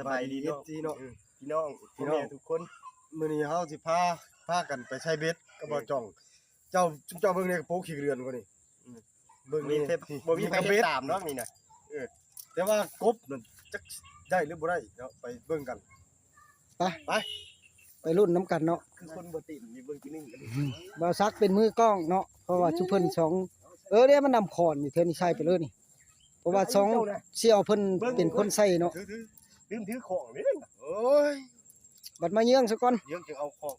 ບາຍດີເນາະ ເອັຟຊີເນາະ ເອີ ພີ່ນ້ອງ ພີ່ນ້ອງ ພໍ່ແມ່ທຸກຄົນ ມື້ນີ້ເຮົາຊິພາ ພາກັນໄປໃສ່ເບັດກັບ ເອີ ບ່າວຈ່ອງ. ເຈົ້າ ເຈົ້າເບິ່ງແດ່ ກະໂປຂີ້ເດືອນກວ່ານີ້ ອືມ ເບິ່ງນີ້ ບໍ່ມີໃຜເຮັດຕາມດອກນີ້ນະ ເອີ ແຕ່ວ່າກົບນັ້ນຈັກໄດ້ຫຼືບໍ່ໄດ້ເນາະ ໄປເບິ່ງກັນ ໄປ ໄປ ໄປລຸ້ນນຳກັນເນາະ ຄືຄົນບໍ່ເຕັ້ນນີ້ ເບິ່ງທີ່ໜຶ່ງ ບ່າວສັກເປັນມືກ້ອງເນາະ ເພາະວ່າຊຸມເພິ່ນສອງ ເອີ ເດ້ ມັນນຳຂອນຢູ່ແຖວນີ້ ໃສ່ໄປເລີຍນີ້ ເພາະວ່າສອງສ່ຽວເພິ່ນເປັນຄົນໃສ່ເນາະ ຖື ຖື ລືມຖືຂອງເດ້ ໂອ້ຍ ບັດມາເຍືອງຊະກ່ອນ ເຍືອງຈຶ່ງເອົາຂອງ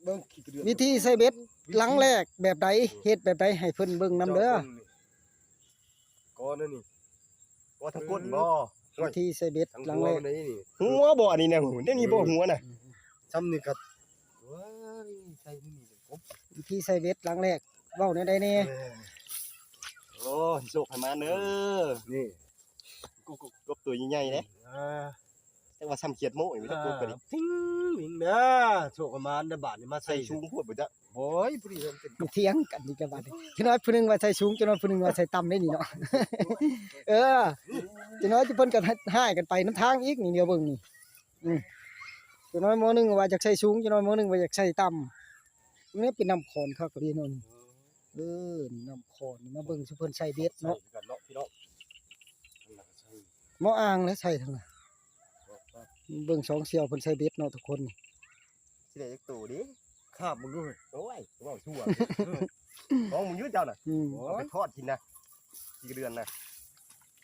ເບິ່ງຂີ້ກະເດືອນ ວິທີໃສ່ເບັດຫຼັງແລກແບບໃດ ເອີ ເຮັດແບບໃດໃຫ້ເພິ່ນເບິ່ງນຳເດີ ເຈົ້າເບິ່ງນີ້ ກໍນັ້ນນີ້ ກໍທັງກົ້ນບໍ່ ວິທີໃສ່ເບັດຫຼັງແລກ ທັງຫົວມັນນີ້ ຫົວບໍ່ອັນນີ້ນະ ແນວນີ້ບໍ່ ອືມ ຫົວນະ ອືມ ຊ່ຳນີ້ກໍ ໂອ້ຍ ໃສ່ນີ້ກະ ວິທີໃສ່ເບັດຫຼັງແລກ ເວົ້າແນວໃດແດ່ ເອີ ໂອ້ ໃຫ້ໂຊກໃຫ້ໝານເດີ ນີ້ ກົບ ກົບ ກົບໂຕໃຫຍ່ໆເດ້ ອ່າ ຈັກວ່າຊ່ຳຂຽດໂມ້ຍ ມີແຕ່ກົບກະດິ ອ່າ ຕິງວິງເດີ ໂຊກໃຫ້ໝານເດີ ບາດນີ້ມາໃສ່ ໃສ່ສູງໂພດບໍ່ຈັກ ໂອ້ຍ ພໍດີ ມັນເປັນ ມັນຖຽງກັນອີກແລ້ວບາດນີ້ ຈັກໜ້ອຍຜູ້ໜຶ່ງວ່າໃສ່ສູງ ຈັກໜ້ອຍຜູ້ໜຶ່ງວ່າໃສ່ຕ່ຳເດ້ນີ້ເນາະ ເອີ ຈັກໜ້ອຍເພິ່ນກໍຮ້າຍກັນໄປນຳທາງອີກນີ້ ດຽວເບິ່ງນີ້ ອືມ ຈັກໜ້ອຍໝໍໜຶ່ງວ່າຢາກໃສ່ສູງ ຈັກໜ້ອຍໝໍໜຶ່ງວ່າຢາກໃສ່ຕ່ຳ ນີ້ເປັນນ້ຳຂອນຄັກອີ່ຫຼີເນາະນີ້ ເອີ ນີ້ນ້ຳຂອນ ມາເບິ່ງຊຸມເພິ່ນໃສ່ເບັດເນາະ ໃສ່ຄືກັນເນາະພີ່ນ້ອງ ໝໍອ່າງແຫຼະໃສ່ທັງນັ້ນ ເບິ່ງສອງສ່ຽວເພິ່ນໃສ່ເບັດເນາະທຸກຄົນ ຊິໄດ້ຈັກໂຕເດ້ ຄາບເບິ່ງດູ ໂອ້ຍ ເວົ້າຊົ່ວ ລອງເບິ່ງຢູ່ເຈົ້ານະ ອືມ ເອົາໄປທອດກິນນະ ສີ່ເດືອນນະ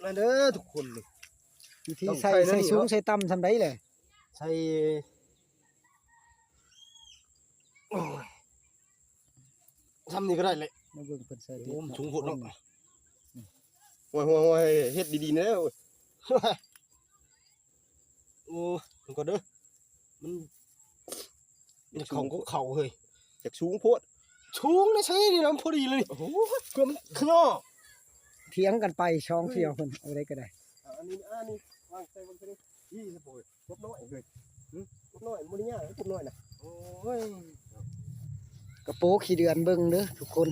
ມາເດີທຸກຄົນນີ້ ວິທີໃສ່ ຕ້ອງໃສ່ ໃສ່ສູງ ແນວນີ້ເນາະ ໃສ່ຕ່ຳຊ່ຳໃດແຫຼະ ໃສ່ ໂອ້ຍ ຊ່ຳນີ້ກໍໄດ້ແຫຼະ ມາເບິ່ງເພິ່ນໃສ່ເບັດ ໂອ້ ມັນສູງໂພດເນາະ ໂອ້ຍ ໂອ້ຍ ໂອ້ຍ ເຮັດດີໆແດ່ ໂອ້ ເບິ່ງກ່ອນເດີ ມັນ ມັນເຂົ້າ ມັນສູງ ກໍເຂົ້າເຮີ້ຍ ຈັກສູງໂພດ ສູງນະ ໃສ່ນີ້ນະ ມັນພໍດີເລີຍ ໂອ້ໂຫ ເພື່ອມັນຂະຫຍໍ້ ຖຽງກັນໄປສອງສ່ຽວເພິ່ນ ເອົາໄດ້ກໍໄດ້ ອ່າ ອັນນີ້ ອັນນີ້ ວາງໃສ່ເບິ່ງ ນີ້ ນີ້ ໂອ້ຍ ກົບນ້ອຍເຮີ້ຍ ຫຶ ກົບນ້ອຍ ບໍ່ໄດ້ຍາກ ກົບນ້ອຍນະ ໂອ້ຍ ກະໂປຂີ້ເດືອນເບິ່ງເດີທຸກຄົນ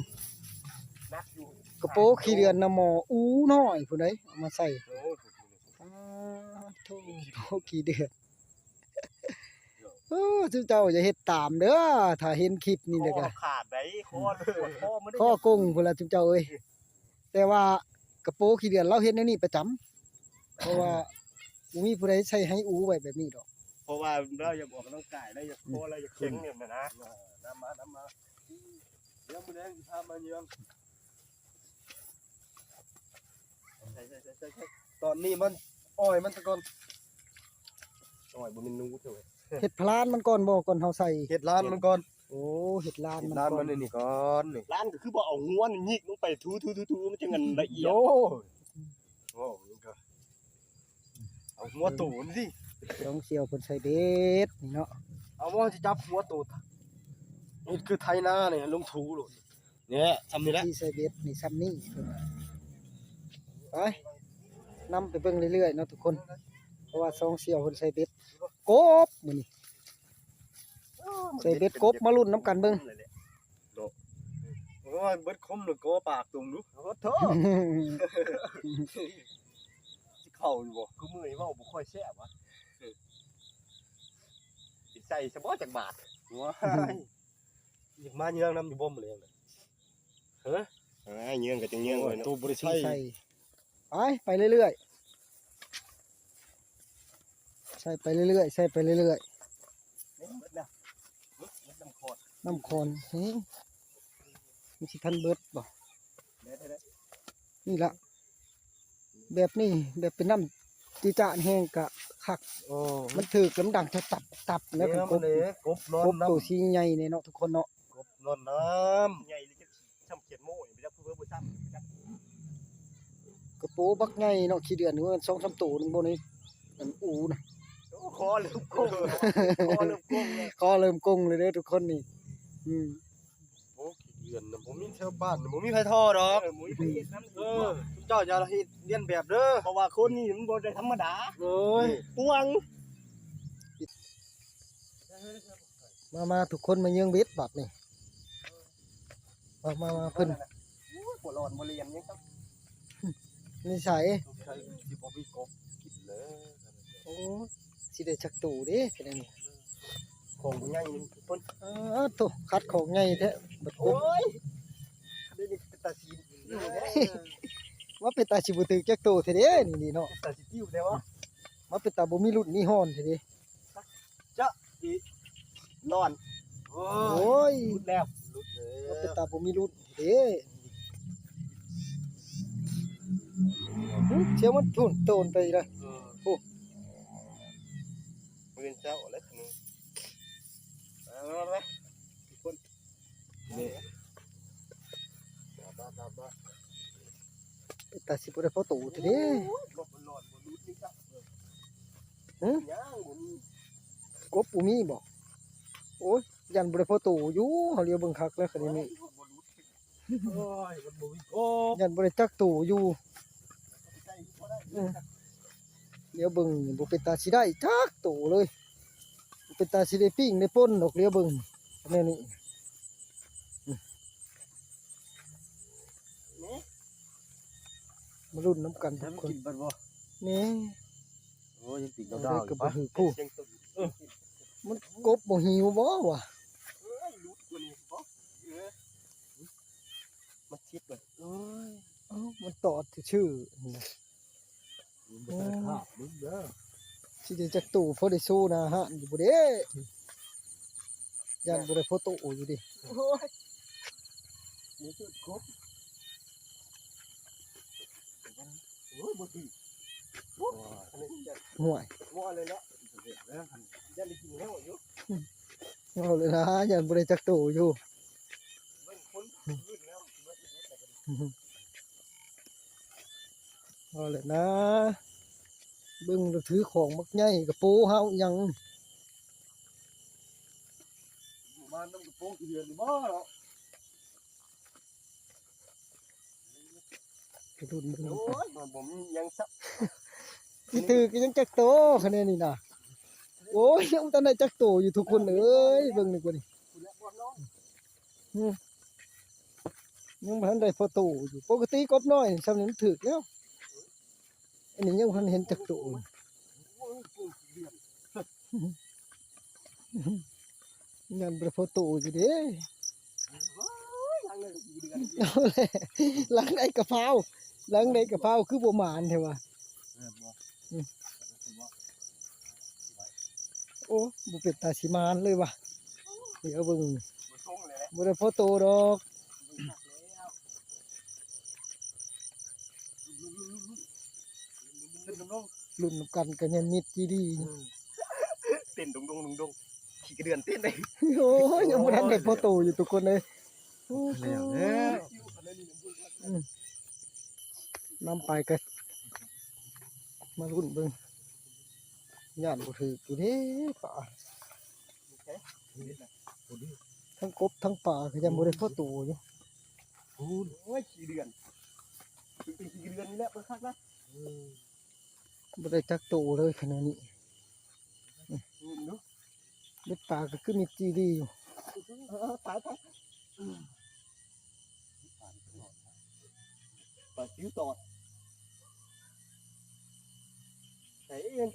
ໜັກຢູ່ ກະໂປຂີ້ເດືອນນະ ໝໍອູນ້ອຍພຸ້ນໃດ ເອົາມາໃສ່ ໂອ້ຍ ປາດໂທ້ ໂປຂີ້ເດືອນ ໂອ້ ຊຸມເຈົ້າຢ່າເຮັດຕາມເດີ ຖ້າເຫັນຄລິບນີ້ແລ້ວກະ ຄໍຂາດໃດ ຄໍປວດຄໍ ຄໍກົງພຸ້ນລະ ຊຸມເຈົ້າເອີຍ ແຕ່ວ່າກະໂປຂີ້ເດືອນລາວເຮັດແນວນີ້ປະຈຳ ເພາະວ່າບໍ່ມີຜູ້ໃດໃສ່ໄຮອູໄວ້ແບບນີ້ດອກ ເພາະວ່າລາວຢາກອອກກຳລັງກາຍ ລາວຢາກຄໍ ລາວຢາກແຂງແໜ້ນນະ ນຳມາ ນຳມາ ດຽວມື້ແລງຊິພາມາເຍືອງ ໃສ່ ໃສ່ ໃສ່ ໃສ່ ຕອນນີ້ມັນ ອ້ອຍມັນຊະກ່ອນ ອ້ອຍບໍ່ແມ່ນໜູເດີ ເຮັດພະລານມັນກ່ອນບໍ່ ກ່ອນເຮົາໃສ່ ເຮັດລານມັນກ່ອນ ໂອ້ ເຮັດລານມັນ ເຮັດລານມັນນີ້ກ່ອນນີ້ ລານກໍຄືບໍ່ເອົາງົວນີ້ຍິກລົງໄປ ຖູໆໆ ມັນຈັ່ງອັນລະອຽດ ໂອ້ ເວົ້າມັນກໍ ເອົາຫົວໂຕມັນຊິ ສອງສ່ຽວເພິ່ນໃສ່ເບັດນີ້ເນາະ ເອົາບໍ່ ຊິຈັບຫົວໂຕ ເຮັດຄືໄຖນານີ້ ລົງຖູໂລດ ນີ້ແຫຼະ ຊ່ຳນີ້ແຫຼະ ທີ່ໃສ່ເບັດນີ້ຊ່ຳນີ້ ໄປ ນຳໄປເບິ່ງເລື້ອຍໆເນາະທຸກຄົນ ເພາະວ່າສອງສ່ຽວເພິ່ນໃສ່ເບັດ ກົບມື້ນີ້ ໃສ່ເບັດກົບ ມາລຸ້ນນຳກັນເບິ່ງ ເນາະ ໂອ້ຍ ເບັດຄົມນີ້ກໍປາກຕຸງດູ ໂອ້ໂທ້ ຊິເຂົ້າຢູ່ບໍ່ ຄືມື້ນີ້ເວົ້າບໍ່ຄ່ອຍແຊບຫວາ ຊິໃສ່ຊະບໍ່ຈັກບາດ ວ້າຍ ຢາກມາເຍືອງນຳຢູ່ບໍ່ມື້ແລງນະ ຮະ ອ່າ ເຍືອງກໍຈັ່ງເຍືອງ ໂອ້ຍ ໄວ້ເນາະ ໂຕບໍ່ໄດ້ໃສ່ ໃສ່ ໄປ ໄປເລື້ອຍໆ ໃສ່ໄປເລື້ອຍໆ ໃສ່ໄປເລື້ອຍໆ ເບິດແລ້ວ ເບິດນ້ຳຂອນ ນ້ຳຂອນ ນີ້ ມັນຊິທັນເບິດບໍ່ ໄດ້ໆໆ ນີ້ລະ ແບບນີ້ ແບບເປັນນ້ຳຈີຈານແຮງກະຄັກ ໂອ້ ມັນຖືກແລ້ວມັນດັງຕັບໆ ແລ້ວກໍກົບ ກົບນອນ ກົບໂຕ ນຳ ສີໃຫຍ່ນີ້ເນາະ ທຸກຄົນເນາະ ກົບນອນນຳ ໃຫຍ່ ຊ່ຳຂຽດໂມ້ນີ້ ໄປຈັກເພື່ອບໍ່ຊ່ຳ ໄປຈັກ ກະໂປບັກໃຫຍ່ເນາະ ຂີ້ເດືອນນີ້ ມັນສອງສາມໂຕໜຶ່ງບໍ່ນີ້ ອັນອູນະ ໂອ້ ຄໍເລີ່ມກົງ ຄໍເລີ່ມກົງແລ້ວ ຄໍເລີ່ມກົງເລີຍເດີທຸກຄົນນີ້ ອືມ ໂອ້ ຂີ້ເດືອນນະ ບໍ່ມີແຖວບ້ານ ບໍ່ມີໃຜທໍ່ດອກ ເອີ ບໍ່ມີໃຜເຮັດນຳ ເອີ ເຈົ້າຢ່າເຮັດລຽນແບບເດີ ເພາະວ່າຄົນນີ້ມັນບໍ່ໄດ້ທຳມະດາ ໂອ້ຍ ປວງ ມາ ມາ ທຸກຄົນມາເຍືອງເບັດບາດນີ້ ມາ ມາ ມາ ເພິ່ນ ໂອ້ຍ ບໍ່ລອນບໍ່ລຽນຫຍັງ ນິໄສ ສົງໄສຊິບໍ່ມີກົບກິນແລ້ວ. ໂອ້ ຊິໄດ້ຈັກໂຕເດ້ ຂະແນນນີ້ ຂອງໃຫຍ່ນີ້ເພິ່ນ ເອີ ໂທ້ ຄັດຂອງໃຫຍ່ແທ້ ບັດກົບ ໂອ້ຍ ເດນີ້ເປັນຕາຊິ ວ່າເປັນຕາຊິບໍ່ຖືກຈັກໂຕແທ້ເດ້ ນີ້ເນາະ ເປັນຕາຊິຕິວແທ້ວະ ວ່າເປັນຕາບໍ່ມີລຸ້ນມີຮ່ອນແທ້ເດ້. ຈະອີກ ຮ້ອນ ໂອ້ຍ ໂອ້ຍ ຫຼຸດແລ້ວ ຫຼຸດແລ້ວ ເປັນຕາບໍ່ມີລຸ້ນເດ້ ຫຶ ສຽງມັນທຸ່ນໂຕນໄປລະ ເອີ ໂອ້ ມື້ເຊົ້າແລ້ວ ເອົາໄປ ທຸກຄົນ ນີ້ ຕາຊິບໍ່ໄດ້ພໍໂຕແທ້ເດ້ ໂອ້ຍ ລົດມັນຮ້ອນບໍ່ຫຼຸດນີ້ ຫຶ ຍັງບໍ່ມີ ກົບບໍ່ມີບໍ? ໂອ້ຍ ຢ້ານບໍ່ໄດ້ພໍໂຕຢູ່ ເຮົາຫຼຽວເບິ່ງຄັກແລ້ວຄະແນນນີ້ ໂອ້ຍ ມັນບໍ່ມີ ໂອ້ ຢ້ານບໍ່ໄດ້ຈັກໂຕຢູ່ ເອີ ຫຼຽວເບິ່ງນີ້ບໍ່ເປັນຕາຊິໄດ້ຈັກໂຕເລີຍ ບໍ່ເປັນຕາຊິໄດ້ປີ້ງໄດ້ປົ່ນດອກ ຫຼຽວເບິ່ງຄະແນນນີ້ ມາລຸ້ນນຳກັນທຸກຄົນ ແລ້ວມັນກິນເບິດບໍ່? ນີ້ ໂອ້ຍ ຍັງປີກດາວໆຢູ່ ໄດ້ກໍບໍ່ຖືກຜູ້ ມັນກົບບໍ່ຫິວບໍ່ວະ? ເອີຍ ຫຼຸດກວ່ານີ້ບໍ່? ເອີ ມັນຊິດເບິດ ໂອ້ຍ ເອົ້າ ມັນຕອດຊື່ໆ ມັນບໍ່ທັນຂາດເບິ່ງເດີ ຊິໄດ້ຈັກໂຕ ພໍໄດ້ໂຊໜ້າຮ້ານຢູ່ບໍ່ເດ້? ຢ້ານບໍ່ໄດ້ພໍໂຕຢູ່ເດ້ ໂອ້ຍ ມີຈຸດຄົບ ໂອ້ຍ ບໍ່ຖືກ ໂອ້ຍ ອັນນີ້ ຫ້ວຍ ບໍ່ເອົາເລີຍເນາະ ຢ້ານໄດ້ກິນແລ້ວຢູ່ ເວົ້າເລີຍນະ ຢ້ານບໍ່ໄດ້ຈັກໂຕຢູ່ ເບິ່ງຄົນອື່ນແລ້ວ ເອົາແຫຼະນາ ເບິ່ງແລ້ວຖືຂອງບັກໃຫຍ່ກະໂປເຮົາຫຍັງ ຢູ່ບ້ານນຳກະໂປງເຮືອນບໍ່ເນາະ ໄປລຸ້ນເບິ່ງ ໂອ້ຍ ມັນບໍ່ມີຫຍັງຊະ ຊິຖືກອີຫຍັງຈັກໂຕຄະແນນນີ້ນະ ໂອ້ຍ ຍັງບໍ່ທັນໄດ້ຈັກໂຕຢູ່ທຸກຄົນເອີຍ ເບິ່ງນີ້ກວ່ານີ້ ອືມ ຍັງບໍ່ທັນໄດ້ພໍໂຕຢູ່ ປົກກະຕິກົບນ້ອຍຊ່ຳນີ້ມັນຖືກແລ້ວ ອັນນີ້ຍັງບໍ່ທັນເຫັນຈັກໂຕ ຍັງບໍ່ພໍໂຕຢູ່ເດ້ ຫຼັງໃດກະພາວ ຫຼັງໃດກະພາວ ຄືບໍ່ໝານແທ້ວະ ໂອ້ ບໍ່ເປັນຕາຊິໝານເລີຍວະ ດຽວເບິ່ງ ບໍ່ໄດ້ພໍໂຕດອກ ລຸ້ນນຳກັນກະຍັງມິດຈີດີ ເຕັ້ນດົງໆໆ ຂີ້ກະເດືອນເຕັ້ນເດ້ ໂອ້ຍ ຍັງບໍ່ທັນໄດ້ພໍໂຕຢູ່ທຸກຄົນເອີຍ ແລ້ວແລ້ວ ອືມ ນຳໄປກະມາລຸ້ນເບິ່ງ ຢ້ານບໍ່ຖືກຢູ່ເດ້ປາ ທັງກົບທັງປາກະຍັງບໍ່ໄດ້ພໍໂຕຢູ່ ໂອ້ຍ ຂີ້ເດືອນ ເປັນຂີ້ເດືອນນີ້ແຫຼະ ເບິ່ງຄັກນະ ບໍ່ໄດ້ຈັກໂຕເລີຍຂະນະນີ້ ເບິ່ງດູ ເບັດປາກະຄືມິດຈີດີຢູ່ ເອີ ຕາຍ ຕາຍ ປາຊິວຕອດ ໃສ່ ຢ້າ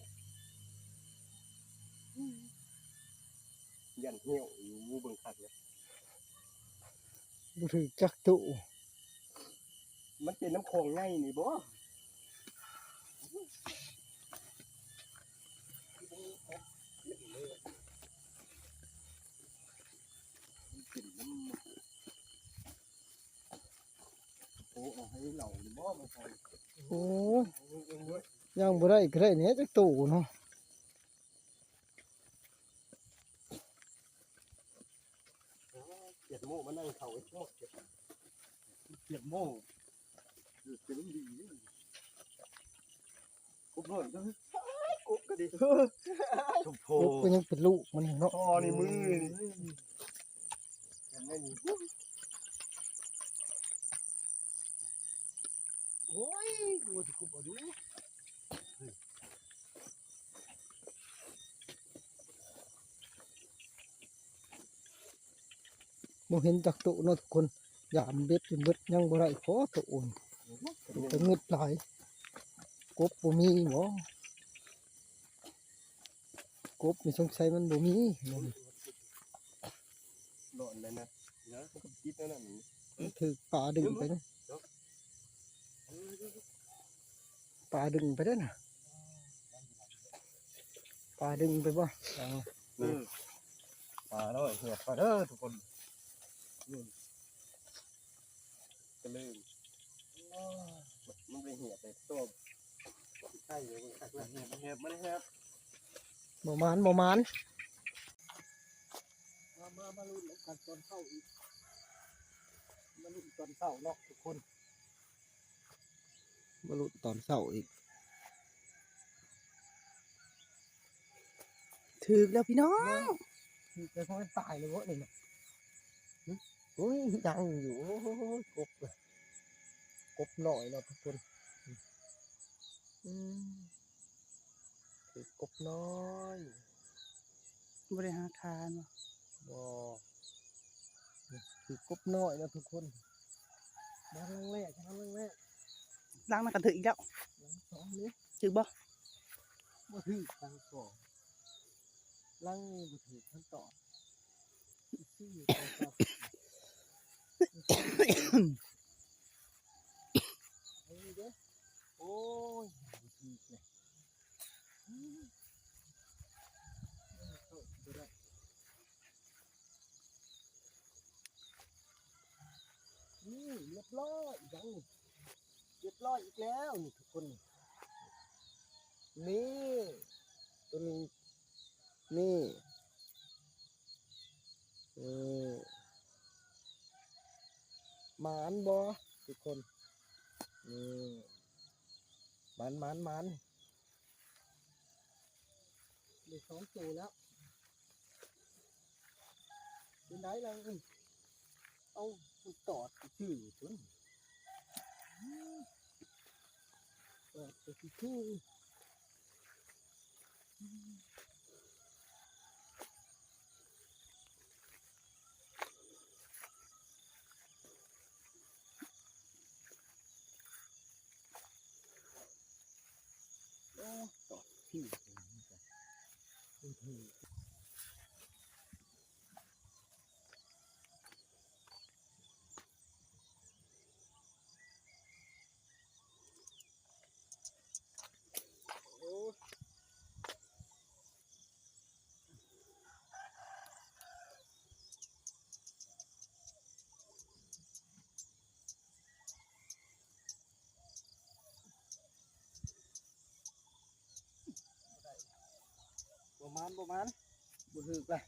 ນຫ່ຽວຢູ່ ເບິ່ງຄັກເລີຍ ບໍ່ຖືກຈັກໂຕ ມັນເປັນນຳຂອງໃຫຍ່ນີ້ບໍ? ໂອ້ ເອົາໃຫ້ເຫຼົ່ານີ້ບໍ່ມາໃສ່ ໂອ້ ເອົາເອງດ້ວຍ ຍ່າງບໍ່ໄດ້ກະໄດ້ແດ່ຈັກໂຕເນາະ ກຽດໂມ້ມານັ່ງເຂົ້າອີກ ກຽດໂມ້ ເປັນດີ ກົບນ້ອຍເດີ ກົບກະດີ ໂອ້ໂຫ ກົບກະຍັງເປັນລູກມັນເນາະ ພໍນີ້ມືນີ້ ເຫັນໄໝນີ້ ໂອ້ຍ ກູວ່າຊິກົບເອົາຢູ່ ບໍ່ເຫັນຈັກໂຕເນາະທຸກຄົນ ຢາມເບັດຈົນເບິດ ຍັງບໍ່ໄດ້ພໍໂຕ ເປັນຕາງຶດຫຼາຍ ກົບບໍ່ມີບໍ? ກົບນີ້ສົງໄສມັນບໍ່ມີ. ນອນໄດ້ນະ ເນາະ ມັນກໍຕິດແນວນັ້ນ ມັນຖືກປາດຶງໄປນະ ປາດຶງໄປເດ້ນະ ປາດຶງໄປບໍ່? ເອົາ ເອີ ປານ້ອຍຫຽບປາເດີທຸກຄົນ ນີ້ ກະເລີຍ ມັນໄປຫຽບໄປຕົວ ໃສ່ເລີຍ ມັນຄັກແລ້ວ ມັນຫຽບ ມັນຫຽບ ບໍ່ໝານ ບໍ່ໝານ. ມາ ມາ ມາລຸ້ນນຳກັນຕອນເຊົ້າອີກ ມາລຸ້ນຕອນເຊົ້າເນາະທຸກຄົນ ມາລຸ້ນຕອນເຊົ້າອີກ. ຖືກແລ້ວພີ່ນ້ອງ ຖືກແລ້ວ ເພາະມັນຕາຍແລ້ວເນາະນີ້ນະ. ຫຶ ໂອ້ຍ ຍັງຢູ່ ໂອ້ຍ ກົບ ກົບນ້ອຍເນາະທຸກຄົນ ອືມ ຖືກກົບນ້ອຍ ບໍ່ໄດ້ຫາຄາເນາະ ບໍ່ ຖືກກົບນ້ອຍເນາະທຸກຄົນ. ຫຼັງແລກ ຫຼັງແລກ ຫຼັງນັ້ນກໍຖືກອີກແລ້ວ ຫຼັງສອງນີ້ ຖືກບໍ່? ບໍ່ຖືກ ຫຼັງສອງ ຫຼັງນີ້ບໍ່ຖືກ ມັນຕອດ ສີ່ ເອົານີ້ເດ້ ໂອ້ຍ ບໍ່ຖືກເລີຍ ອືມ ເຂົ້າບໍ່ໄດ້. ນີ້ ຮຽບຮ້ອຍ ອີກຢ່າງນີ້ ຮຽບຮ້ອຍອີກແລ້ວນີ້ທຸກຄົນ ນີ້ ໂຕນີ້ ນີ້ ນີ້ ໝານບໍ່ທຸກຄົນ? ນີ້ ໝານ ໝານ ໝານ. ໄດ້ສອງໂຕແລ້ວ ເປັນໄດລະ? ເອົ້າ ມັນຕອດຊື່ໆ ຕອດຊື່ໆ. ໂອ້ ຕອດທີ່ ໂອ້ ບໍ່ໝານ ບໍ່ໝານ ບໍ່ຖືກລະ.